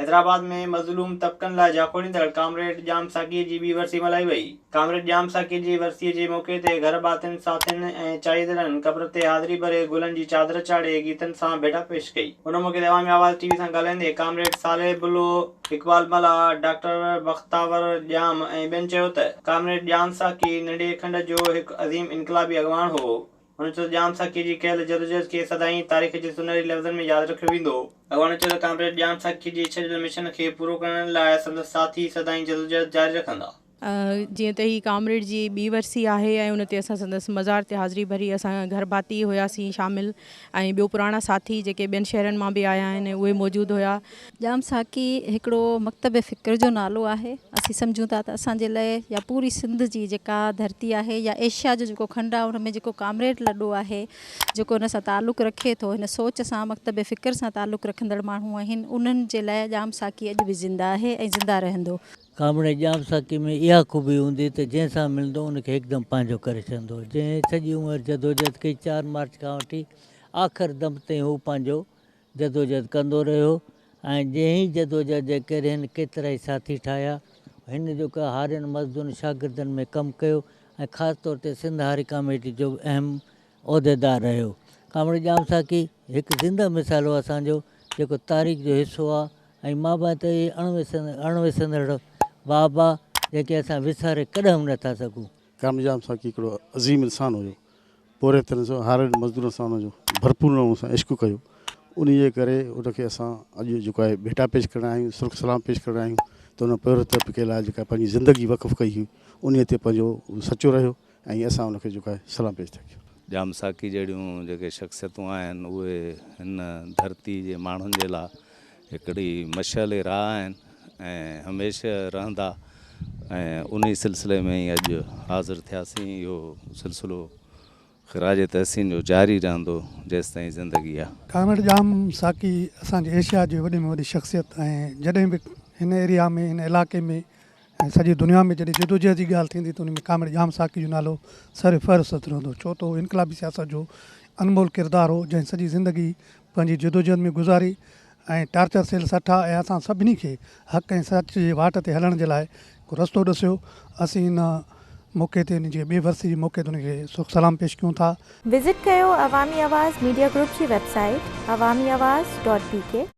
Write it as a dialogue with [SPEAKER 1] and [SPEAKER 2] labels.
[SPEAKER 1] حيدرآباد ۾ مظلوم طبقن لاء جاکوڙيندڙ ڪامريڊ ڄام ساقيء جي ٻي ورسي ملهائي وئي. ڪامريڊ ڄام ساقيء جي ورسيء جي موقعي تي گهر ڀاتين، ساٿين ۽ چاهيندڙن قبر تي حاضري ڀري گلن جي چادر چاڙهي گيتن سان ڀيٽا پيش ڪئي. ان موقعي تي عوامي آواز ٽي وي سان ڳالهائيندي ڪامريڊ صالح بلو، اقبال ملاح، ڊاڪٽر بختاور ڄام ۽ ٻين چيو ته ڪامريڊ ڄام ساقي ننڍي کنڊ جو هڪ عظيم انقلابي اڳواڻ هو. هن چيو ته ڄام ساقيء جي ڪيل جدوجهد کي سدائين تاريخ جي سونهري لفظن ۾ ياد رکيو ويندو. اڳواڻن چيو ته ڪامريڊ ڄام ساقيء جي ڇڏيل مشن کي پورو ڪرڻ لاء سندس ساٿي سدائين جدوجهد جاري رکندا.
[SPEAKER 2] جيئن ته هي ڪامريڊ جي ٻي ورسي آهي ۽ ان تي اسان سندس مزار تي حاضري ڀري اسان گهر ڀاتي هياسين شامل ۽ ٻيو پراڻا ساٿي جيڪي ٻين شهرن مان به آيا آهن اهي موجود هيا.
[SPEAKER 3] ڄام ساقي هڪڙو مڪتب فڪر جو نالو آهي. اسين سمجهون ٿا ته اسان جي لاء يا پوري سنڌ جي جيڪا ڌرتي آهي يا ايشيا جو جيڪو کنڊ آهي ان ۾ جيڪو ڪامريڊ لڏو آهي جيڪو ان سان تعلق رکي ٿو هن سوچ سان مڪتب فڪر سان تعلق رکندڙ ماڻهو آهن انهن جي لاء ڄام ساقي اڄ به زنده آهي ۽ زنده رهندو.
[SPEAKER 4] ڪامريڊ ڄام ساقي ۾ اها خوبي هوندي ته جنهن سان ملندو ان کي هڪدم پنهنجو ڪري ڇڏندو هو. جنهن سڄي عمر جدوجهد ڪئي چار مارچ کان وٺي آخر دم تائين هو پنهنجو جدوجهد ڪندو رهيو ۽ جنهن ئي جدوجهد جي ڪري هن ڪيترائي ساٿي ٺاهيا. هن جيڪو هارين، مزدورن، شاگردن ۾ ڪم ڪيو ۽ خاص طور تي سنڌ هاري ڪاميٽي جو به اهم عهديدار رهيو. ڪامريڊ ڄام ساقي هڪ زنده مثال هو اسان جو جيڪو تاريخ جو حصو آ ۽ مان ڀانئين ته اهي اڻ وسندڙ باب آ جنهن کي اسان وساري ڪڏهن به نٿا سگهون.
[SPEAKER 5] ڪامريڊ ڄام ساقي هڪڙو عظيم انسان هيو. پورهيتن سان، هارين مزدورن سان ان جو ڀرپور نموني سان عشق ڪيو، انهي جي ڪري ان کي اسان اڄ جيڪو آهي ڀيٽا پيش ڪرڻ آيا آهيون، سرخ سلام پيش ڪرڻ آيا آهيون ته ان پورهيت طبقي لاء جيڪا پنهنجي زندگي وقف ڪئي هئي، انهي تي پنهنجو سچو رهيو ۽ اسان ان کي جيڪو آهي سلام پيش ٿا ڪيون.
[SPEAKER 6] ڄام ساقي جهڙيون جيڪي شخصيتون آهن اهي هن ڌرتي جي ماڻهن جي لاء هڪڙي مشعل راهه آهن ۽ هميشه رهندا ۽ انهي سلسلي ۾ ئي اڄ حاضر ٿياسين. اهو سلسلو خراج تحسين جو جاري رهندو جيستائين زندگي آ.
[SPEAKER 7] ڪامريڊ ڄام ساقي اسان جي ايشيا جي وڏي ۾ وڏي شخصيت ۽ جڏهن به هن ايريا ۾ هن علائقي ۾ ۽ سڄي دنيا ۾ جڏهن جدوجهد جي ڳالهه ٿيندي ته ان ۾ ڪامريڊ ڄام ساقي جو نالو سر فهرست رهندو ڇو ته هو انقلابي سياست جو انمول ڪردار هو جنهن سڄي زندگي پنهنجي جدوجهد ۾ گذاري ۽ ٽارچر سيل سٺا ۽ اسان سڀني کي حق ۽ سچ جي واٽ تي هلڻ جي لاء هڪ رستو ڏسيو اسين ان موقعي تي ان جي ٻي ورسي جي موقعي تي ان کي سرخ سلام پيش ڪيون ٿا.
[SPEAKER 8] وزٽ ڪيو عوامي آواز ميڊيا گروپ جي website Awami Awaz dot B K.